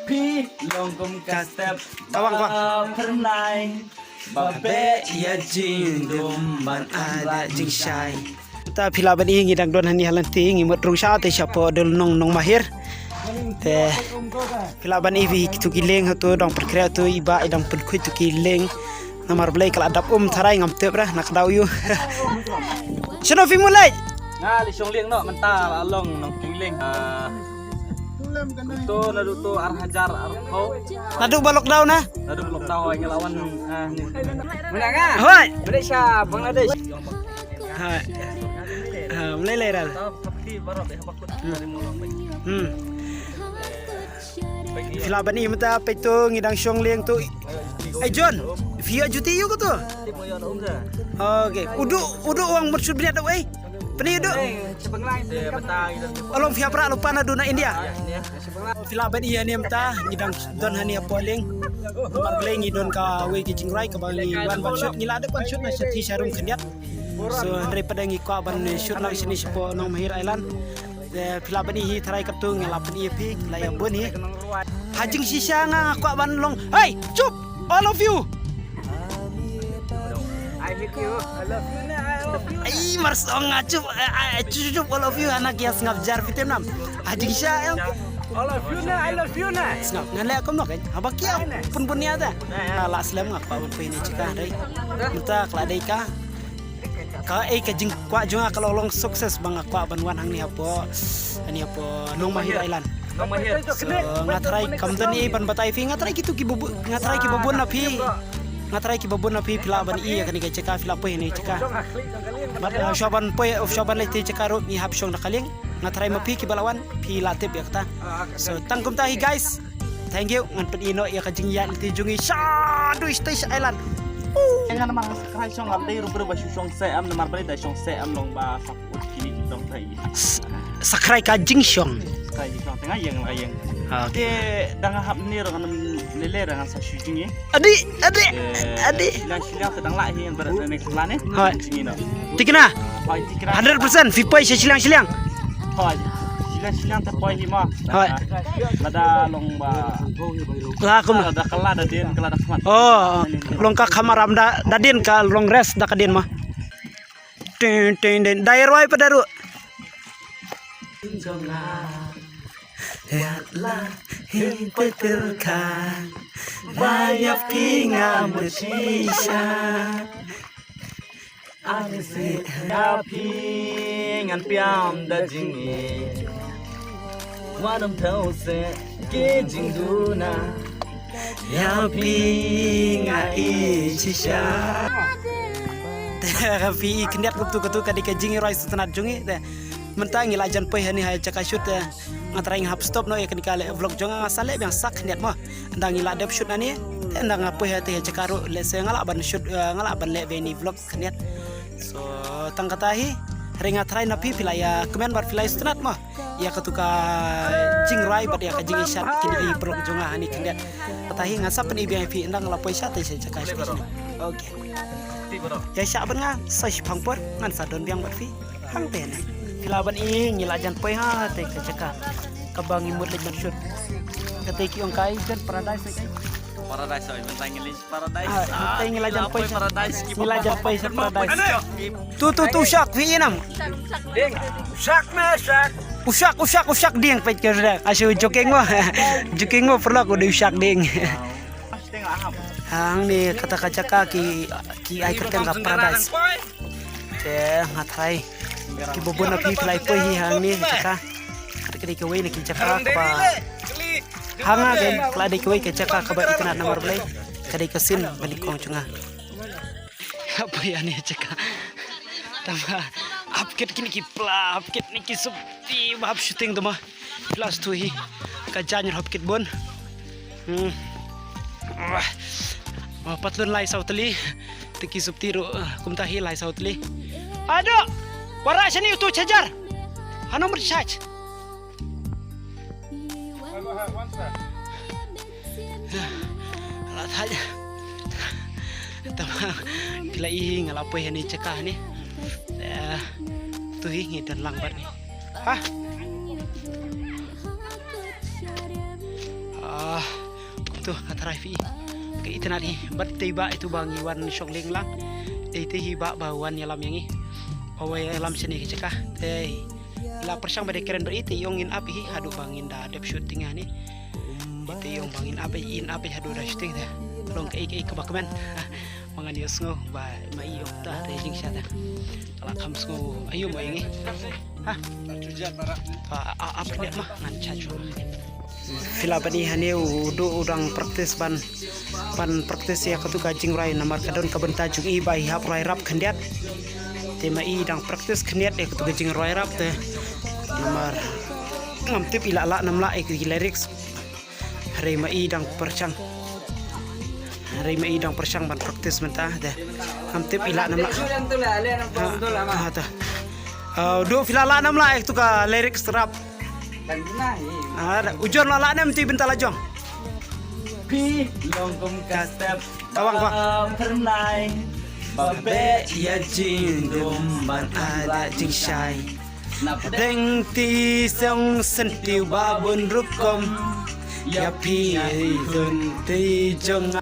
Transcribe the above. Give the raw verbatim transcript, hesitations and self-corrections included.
Phi long kum ka step. Ka wang, ka wang. Ba phyrnai, ba beh ïa jingdum ban ai da jingshai. Ta phi lah ban ïohi ngi dang don hani ha lynti, ngi mut rung sha te shapoh Dul Nong Nongmahir. Te phi lah ban ïohi tu ki lieng hato dang pynkhreh tu, i bah i dang pynkhuid tu ki lieng. Namar balei ka la dap um tharai ngam tip re na ka daw ïoh. Shano phi mut leit? Nga la shong lieng noh mynta la long nong pynleng. Ah, to naduh to ar hajar arphew. Naduh ba lockdown na? Naduh lockdown nga la wan, ah, ni. Muna nga? Hoi. Malaysia, Bangladesh. Ha. Ha, mlei lei ral. Hmm. Phi lah ban ïohi mynta peit to ngi dang shong lieng to. Ai John, phi ïoh juti ïoh ko to? Okay. U Duh, u Duh u ong mut shu bniat da wei. Pyni u Duh. Along phi ïa pra lypa naduh na India. Phi lah ban ïohi mynta ngi dang don hani hapoh lieng. Namar balei ngi don kawei ka jingrwai kaba ngi wan ban shoot, ngi la dep ban shoot na shathie sharum khyndiat. So hynrei pat ngi kwah ban shoot lang shane shapoh Nongmahir Island. Te phi lah ban ïohi tharai katto ngi lah ban ïohi phi la ïa bun hi. Ha jingshisha nga nga kwah ban long. Hey, chup! All of you. I hate you. I love you. Nah, I love you. Ai, mar song nga chup. Ai, ai, chup, chup, all of you. Anak ïa sngap jar phi tem nam. Ha jingshisha em. All of you. Nah, I love you. Nah. Sngap ngan leh kum nok. Haba kia pun pun ïa ta. Nga la slem nga kwah ban poi ne chika hynrei mynta ka la dei ka. Ka ei ka jingkwah jong nga ka la long success ba nga kwah ban wan hangne hapoh, hangne hapoh Nongmahir Island. Nongmahir. So nga tharai kam don ei ban batai phi, nga tharai kito ki ba bun, nga tharai ki ba bun na phi. Nga tharai ki ba bun na phi phi lah ban ïohi ïa kane ka jaka, phi lah poi hangne jaka. Bad, uh, shuwa ban poi, uh, shuwa ban leit te jaka ruh ngi hap shong da ka lieng. Nga tharai ma phi ki ba la wan phi la tip ïa kata. So tang kumta hi guys. Thank you, ngan pyni noh ïa ka jingïaid lynti jong ngi shaduh sha Island. Nga namar nga sakrai shong, nga dei ruh briew ba shu shong seh em, namar ba dei da shong seh em long ba sa put kini ki tong tai. Sakrai ka jingshong. Sakrai jingshong tengah ïeng la ïeng. Ah, okay. Te dang hap ni rong ngan lele rong ngan sa shu jingïaid. Adi, adi, adi. Shiliang shiliang te dang lah hi ngan berat ni kelan ni. Hai. Jingïaid noh. Tikna. Hai, tikna. Hundred percent phi poi sha shiliang shiliang. Hoi. Shiliang shiliang te poi hi ma. Hoi. Lada long ba. La kum. Lada kala da dien kala da khmat. Oh, long ka khamaram da da dien ka long rest da ka dien ma. Tin tin din. Dai roi pa daru. Wat la hin petir ka. Ba ïa phi nga mutisa. Ïa phi ngan pynïam da jingïeit. Wat ym thew seh ki jingduna. Ïa phi nga ïeit shisha. Te phi i khyndiat kumtu katu ka dei ka jingrwai sngewtynnat jong ngi te. Mynta ngi la jan poi hani ha jaka shoot te. Nga trai nga hap stop noh ïa kane ka leh vlog jong nga, nga sa leh biang sa khyndiat mo. Ynda ngi la dep shoot nane, te ynda nga poi ha te ha jaka ruh lehse nga lah ban shoot, eh, nga lah ban leh beit ïa ini vlog khyndiat. So tang kata hi, hynrei nga trai na phi phi la ïa kmen bad phi la ïa sngewtynnat mo ïa katu ka jingrwai bad ïa ka jingishat kine ki paralok jong nga hani khyndiat. Kata hi nga sa pyni biang ïa phi ynda nga la poi sha te sha jaka sha kine. Okay. Ïa shah bad nga sa shipang por ngan sa don biang bad phi. Hangte ne. Phi lah ban i ngi la jan poi ha te ka jaka kaba ngi mut leit ban shoot. Kata ki ong kai jan paradise ne kai. Paradise oi, mynta ngi leit paradise. Ah, mynta ngi la jan poi paradise. Ngi la jan poi sha paradise. Tu tu tu shak phi inam. Ding. Shak me shak. U shak u shak u shak ding peit ke dah. Asu joking mo. Joking mo paralok u dei u shak ding. Hangne kata ka jaka ki ki ai kyrteng ka paradise. Te nga trai ki bubun na phi phi la ïa poi hi hangne ka jaka. Kata ka dei kawei na ki jaka kaba ha nga ka dei kawei ka jaka kaba itynnad namar balei ka dei ka sien ba nyngkong jong nga. Hap poi hangne jaka. Tang ba hap kit kine ki pla hap kit kine ki sopti ba hap shooting tang ba. Pla stu hi ka jaiñ hap kit bun. Hmm. Wah. Wah, patlun lai saw tylli. Te ki sopti ruh, ah, kumta hi lai saw tylli. Ado. Wara shane utu charger. Hano mer charge. La thaj. Tama phi la i hi nga la poi hani jaka hani. Eh, tu hi ngi don lang bad ni. Ha? To, ha tharai phi. Ka itynnad hi, bad te i bah itu ba ngi wan shong lieng lang. Te ite hi bah ba wan ïalam ïa ngi. Ba wan ïalam shane ka jaka. Te la pyrshang ba dei kren ba ite i ong in ap hi haduh ba ngin da dep shooting hangne. Ite i ong ba ngin ap, in ap haduh da shooting te. Long kaei kaei kaba kmen. Ma ngan ïohsngew ba ma i ong ta te jingshisha te. Ka la kham sngew aïu ma ïa ngi. Ha? Ba, a, ap ne ma ngan cha chu. Phi lah ban i hangne u Duh u dang practice ban, ban practice ïa katu ka jingrwai namar ka don ka bynta jong i ba i hap rwai rap khyndiat. Te ma i dang practice khyndiat ïa katu ka jingrwai rap te. Namar ngam tip i lah lah nam lah ïa ki lyrics. Hynrei ma i dang pyrshang. Hynrei ma i dang pyrshang ban practice mynta te. Ngam tip i lah nam lah. Ha, ha, ta. Ah, Duh phi lah lah nam lah ïa katu ka lyrics rap. Ah, u John lah lah nam tu i bynta la jong. Phi long kum ka step. Tawang, tawang. Ba pyrnai. Ba beh ïa jingdum ban ailad jingshai. Na pdeng ti song syntiew ba bun rukom. Ïa phi hun ti jong